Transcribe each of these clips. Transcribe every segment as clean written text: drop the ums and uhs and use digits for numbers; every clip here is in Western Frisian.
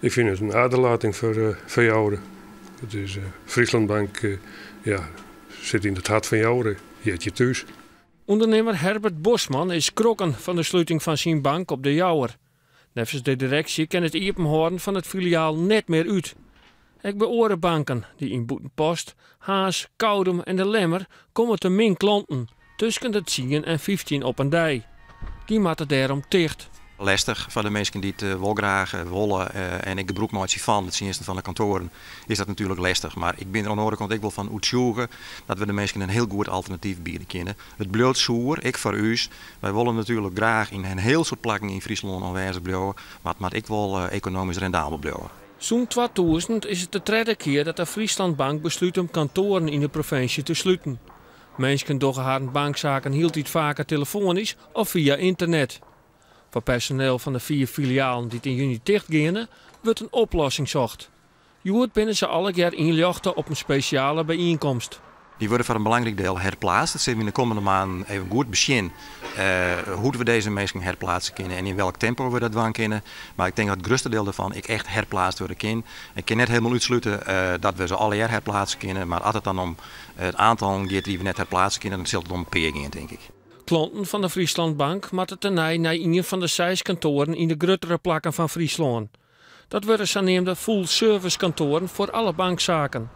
Ik fyn it in aderlating foar Joure. It is Friesland Bank, ja, sit yn it hart fan Joure, heart hjir thús. Undernimmer Herbert Bosman is skrokken fan de sluting fan syn bank op De Jouwer. Neffens de direksje kin it iepenhâlden fan it filiaal net mear út. Ek by oare banken, dy yn Bûtenpost, Harns, Koudum en De Lemmer, komme te min klanten, tusken de 10 en 15 op in dei. Dy moatte dêrom ticht. Lestich foar de minsken dy't wol graach wolle en ek gebrûk meitsje fan de tsjinsten fan de kantoaren is dat natuerlik lestich. Mar ik bin der oan de oare kant ek wol fan oertsjûge dat we de minsken in hiel goed alternatyf biede kinne. It bliuwt soer, ek foar ús. Wy wolle natuerlik graach yn in hiel soad plakken yn Fryslân oanwêzich bliuwe, mar it moat ek wol ekonomysk rendabel bliuwe. Sûnt 2000 is it de tredde kear dat de Friesland Bank beslút om kantoaren yn de provinsje te sluten. Minsken dogge harren banksaken hieltyd faker telefoanysk of fia ynternet. Foar personeel fan de fiif filialen dy't yn juny tichtgeane, wurdt in oplossing socht. Hjoed binne se allegear ynljochte op in spesjale byienkomst. Dy wurde foar in belangryk diel herplaatst. Dat sille we yn de kommende maanden even goed besjen hoe't we dizze minsken herplaatse kinne en yn welk tempo we dat dwaan kinne. Mar ik tink dat it grutste diel derfan ek echt herplaatst wurde kin. Ik kin net hielendal útslute dat we se allegear herplaatse kinne, mar as it dan om it oantal giet dy't we net herplaatse kinne, dan sil it om in pear gean, tink ik. Klanten fan de Friesland Bank moatte tenei nei ien fan de seis kantoaren yn de gruttere plakken fan Fryslân. Dat wurde saneamde full-service kantoaren foar alle banksaken.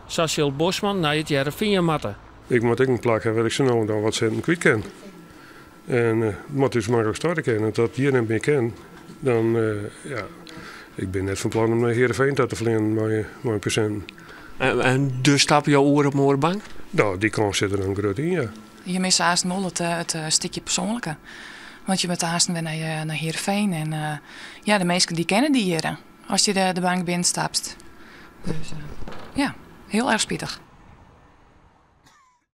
Sa sil Bosman nei It Hearrenfean moatte. Ik moat ek in plak hawwe wêr't ik sa no en dan wat sinten kwyt kin. En it moat dus maklik stoarte kinne. As dat hjir net mear kin, dan ja, ik bin net fan plan om nei Heerenveen ta te fleanen mei in pear sinten. En dus stappe jo oer op in oare bank? No, dy kâns sit der dan grut yn, ja. Je misse aanst wol it stikje persoanlike. Want je moatte aanst wer nei Heerenveen. En ja, de minsken dy kenne dy hjir as je de bank binnenstapst. Dus ja, hiel erch spitich.